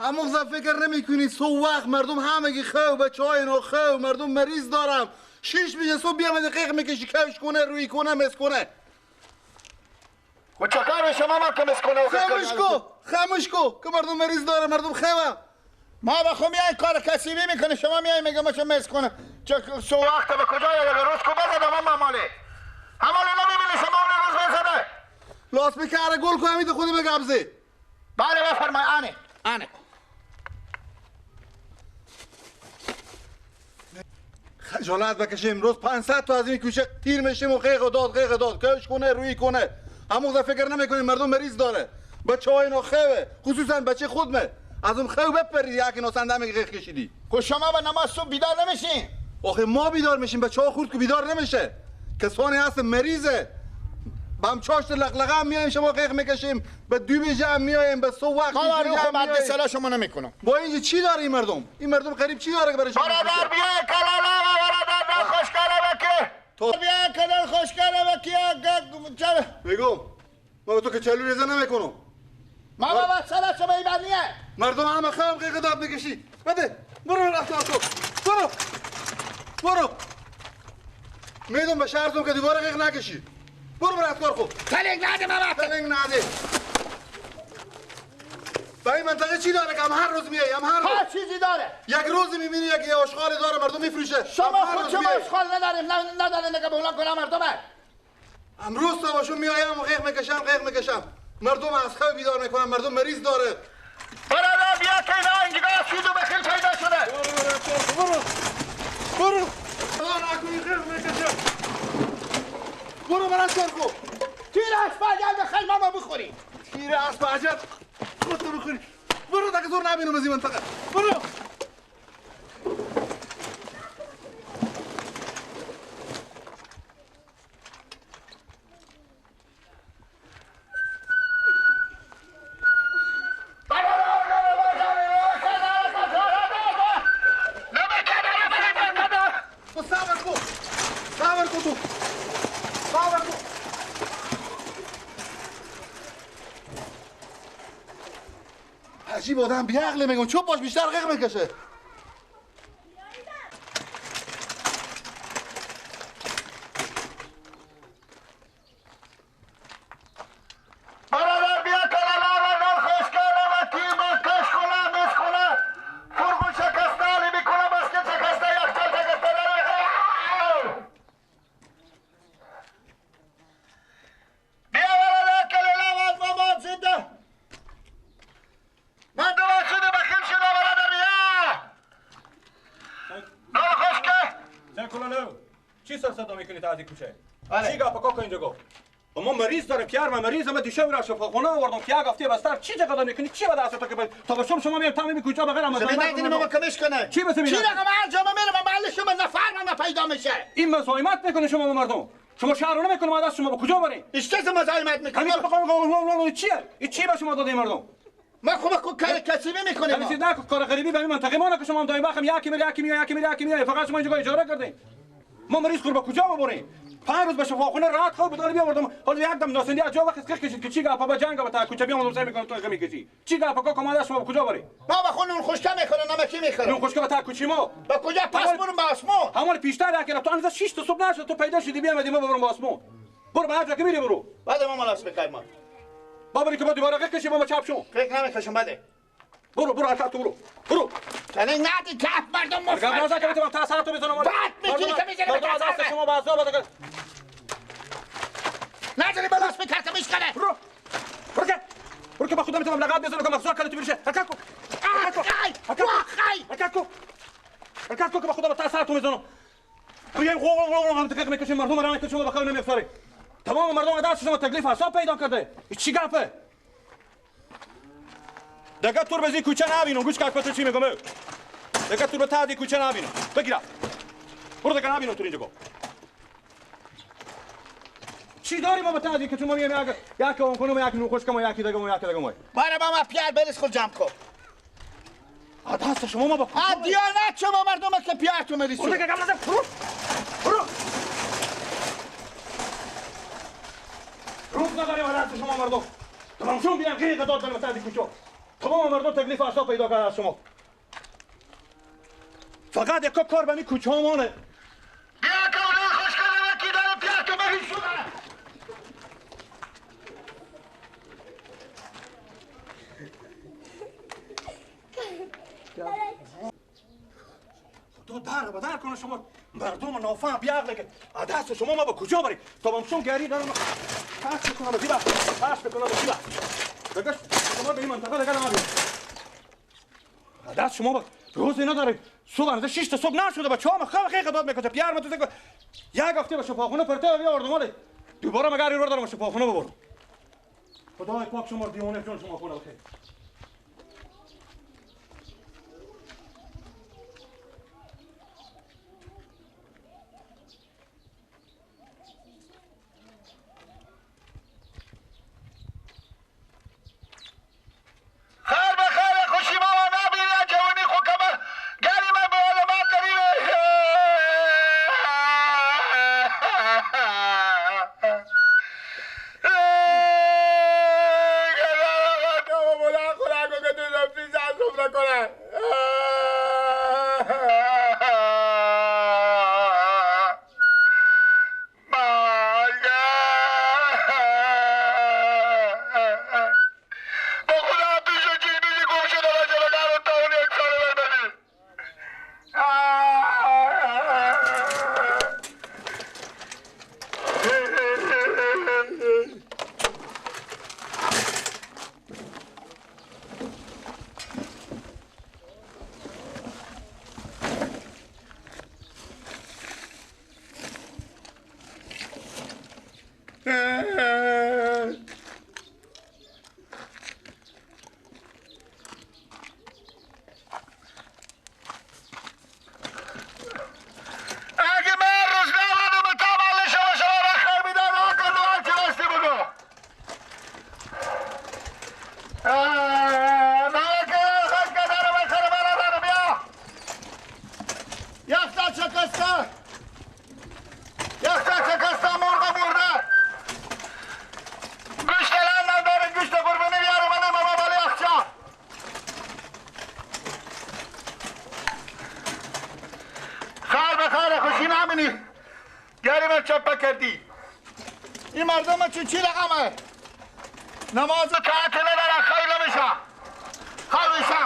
همون فکر نمی‌کنی صبح وقت مردم همگی خو بچه‌های اینا خو مردم مریض دارم 6 بجه صبح بیام دقیق میکشی کش کنه روی کنه مس کنه. و چکار شما ما که مس کنه؟ خاموش کو خاموش کو که مردم مریض داره مردم خوه. ما بخو میای کار کسیبی میکنه شما میای میگه ما چه مس کنه چه صبح وقت به کجا یه روز کو بزدم ما ماله هماله نمیبینی شما اون روز بزده لاس میکره گل کو همین خودی بگبزه. بله بفرمای. آنه آنه خجالت بکشه امروز 500 تا از این کوچه تیر میشیم و قیق داد قیق داد کش کنه روی کنه. همون فکر نمیکنیم مردم مریض داره بچه های اینا خوه خصوصا بچه خودمه از اون خو بپرید یکی ناسنده میگه قیق کشیدی. خب شما با نماز صبح بیدار نمیشین؟ آخه ما بیدار میشیم بچه ها خورد که بیدار نمیشه. کسانی هست مریضه با هم چاشت لقلقه هم میایم شما قیق میکشیم به 2 بجه هم میایم به صبح وقت ما رو بعد سلا شما نمیکنم. با اینجا چی داره این مردم؟ این مردم غریب چی داره که برای شما؟ برادر بیا کلالا برادر خوشکاله بکی تو بیا کلال خوشکاله بکی چرا بگم ما تو که چلو ریزه نمیکنم. ما بابا سلا شما ایبانیه مردم همه خام قیق داد میکشی. بده برو رفت تو برو برو میدم به شهرتون که دوباره قیق نکشی. برو برو افکار خوب تلنگ نده بابا تلنگ نده. با این منطقه چی داره که هم هر روز میای هم هر روز هر چیزی داره. یک روز میبینی یک آشغال داره مردم میفروشه. شما خود شما آشغال نداریم نداریم که بولان کنم مردمه. امروز تا باشون میایم و قیق میکشم قیق میکشم مردم از خواب بیدار میکنم مردم مریض داره. برادر بیا که اینا اینجا سود و بخیل پیدا شده. برو برو برو نکنی قیق میکشم. برو برای کار کو. تیر اسب عجل بخیر ما بخوری. تیر اسب عجل خودتو بخوری. برو تا که زور نبینم از این منطقه. برو. صبر کو. صبر کو تو. صبر کو. عجیب آدم بیعقله میگم چوب باش بیشتر قیق میکشه. برادر بیا کلالا و نان خوشکاله و تیم کش کنه مس کنه فرقون شکسته علی میکنه بسکت شکسته یخچال شکسته داره. بیا برادر کلالا و از مامان زنده من دوباره شده بخیل شده برادر بیا نان خوشکه. زن کلالو چی سر صدا میکنی تا از این کوچه؟ چی گفت کاکا اینجا گفت؟ ما مریض داریم پیار من مریض من دیشب را شفاخانه آوردم که یک هفته بستر چی چقدر میکنی چی به دست تو که تا به شما میام تمام کوچه بغیر هم زمین ندینی ما کمش کنه چی به چی رقم هر جا میرم محل شما نفر من پیدا میشه. این مزاحمت میکنه شما به مردم شما شهر رو نمیکنه ما دست شما به کجا بریم؟ اشتز مزاحمت میکنه همین چیه این چی به شما داده مردم؟ ما خوب کار کسیبی میکنیم. کسی نه کار غریبی به این منطقه ما نه که شما هم دایم بخم یکی میره یکی میاد یکی میره یکی میاد فقط شما اینجا اجاره کردین. ما مریض خور به کجا ببریم؟ 5 روز به شفاخونه راحت خواب بود بیاوردم حالا یک دم ناسندی از جا وقت کشید که چی گپ با جنگ با تا کوچه بیام سعی میکنم تو میکشی چی گپ کا کمانده شما به کجا بری؟ ما با خون خوشکه میخوره نمکی میخوره نون خوشکه با تا کوچی ما با کجا پس برم به آسمون همون پیشتر یک تو هنوز 6 تا صبح نشد تو پیدا شدی بیام ما ببرم به آسمون. برو به هر جا که میری برو بعد ما ملاس بخیر ما بابا که با دوباره کشی با ما چپ شو فکر نمیکشم بده برو برو حرکت برو برو تنه ندی کف مردم مفت گپ نزن که بتونم تا سر تو بزنم بعد میتونی که میزنی مردم از دست شما بازا بده نزنی بلاس میکرد میشکنه برو برو که برو که با خودم میتونم لغت بزنم که مخصوصا کلت میشه حرکت کن حرکت کن حرکت کن که با خودم تا سر تو میزنم میگم غو غو غو هم تکیق میکشیم مردم را که شما بخوام نمیفری تمام مردم دست شما تکلیف حساب پیدا کرده این چی گپه دقیقا تو رو به کوچه نبینم گوش کن تو چی میگم دقیقا تو رو به ته کوچه نبینم بگیرم برو دقیقا نبینم تو اینجا گفت چی داری ما به ته که تو ما میایم یک اون کنم یک نون خوش کم یکی دیگه ما یکی دیگه ما برای ما پیار برس خود جمع کن دست شما ما با دیانت شما مردم که پیار تو مریسو برو دقیقا نزن برو برو روز نداریم دست شما مردم تمام شون بیام قیق داد دارم ته کوچه تمام مردم تکلیف اعصاب پیدا کردن از شما. فقط یک کار به می کوچه مانه. بیا که اونو خوش کنه کی داره بیا که بگی شده. خدا در به در کنه شما مردم نافهم بیعقله که دست شما ما با کجا بریم؟ تا بامشون گری دارم پخش کنم به جیبم، پخش بکنم به جیبم. بگش شما به این منطقه دیگه نمیاد. دست شما با روز اینا داره صبح هنوز 6 تا صبح نشده بچه‌ها ما خیلی خیلی داد میکشه پیار ما تو یک هفته به شفاخونه پرته بیاوردم ولی دوباره مگر این رو دارم شفاخونه ببرم. خدای پاک شما دیوانه جون شما کنه بخیر. این مردم چون چی رقمه؟ نماز تعطیل ندارن، خیر نمیشه، خیر میشه.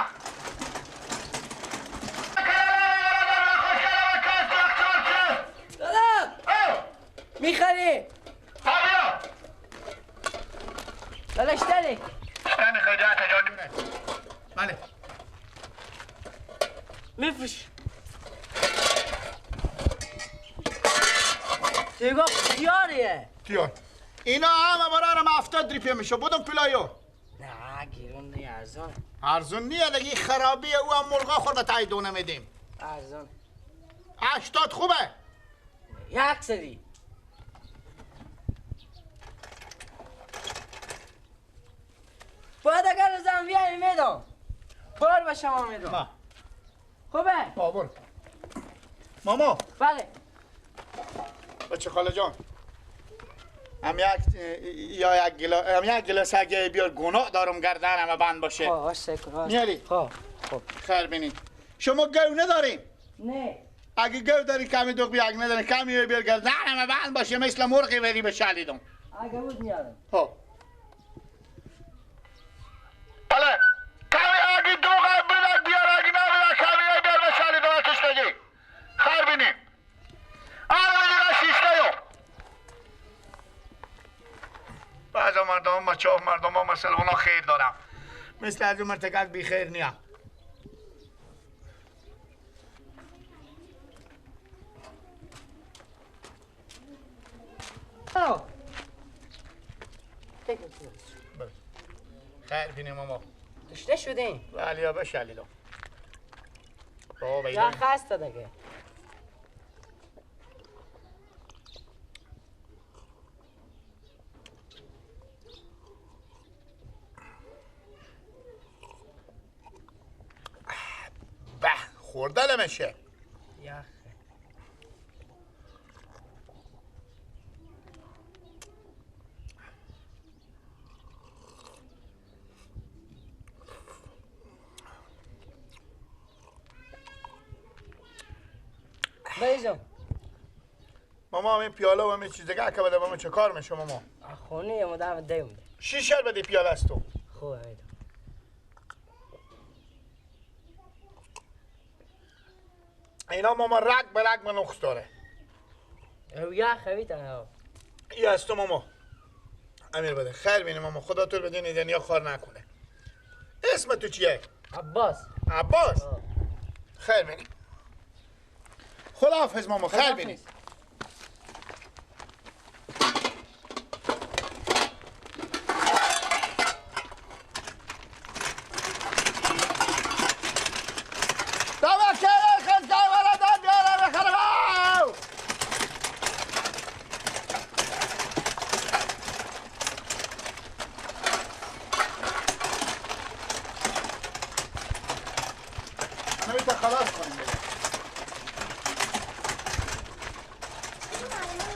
دادم میخری؟ داداش داری؟ بله میفروش. دیگه خیاریه. تیار اینا همه برارم 70 ریپیه میشه. بودم پلایو. نه گیرون نیه، ارزون. ارزون نیه دیگه، خرابیه. او هم مرغا خورده تای دونه میدیم. ارزون 80 خوبه. یک سری باید اگر روزم بیایی میدم بار به شما میدم. خوبه؟ بابر ماما. بله بچه خاله جان، هم یک یا یک گلا هم یک گلاس اگه بیار گناه دارم گردنم بند باشه. خب میاری؟ خب خب خیر بینید. شما گو ندارین؟ نه. اگه گو داری کمی دوغ بیا، اگه نداری کمی بیار گردنم بند باشه مثل مرغی بری به شالیدم. اگه بود میارم. خب بله کمی اگه دوغ بیار بیار، اگه نداری کمی بیار به شالیدم آتش نگی. خیر بینید. بعضا مردم ما چه مردم ما مسلمان ها خیر دارم، مثل از اون مرتکب بی خیر نیم. خیر بینیم ماما. تشنه شدیم؟ بله یا بشلیدم. یا خسته دیگه. خورده نمیشه. یخه. بیزم. ماما این پیاله و همین چیز دیگه که بده ماما چه کار میشه ماما؟ خونه ما دم دیم. شیشه بده پیاله است تو. خوب میدم. اینا ماما رگ به رگ من نقص داره. یا خویت انا. ای از تو ماما. امیر بده. خیر بینی ماما، خدا تو رو بدین دنیا خار نکنه. اسم تو چیه؟ عباس. عباس؟ خیر بینی. خداحافظ ماما، خیر بینی. خلاص کنیم.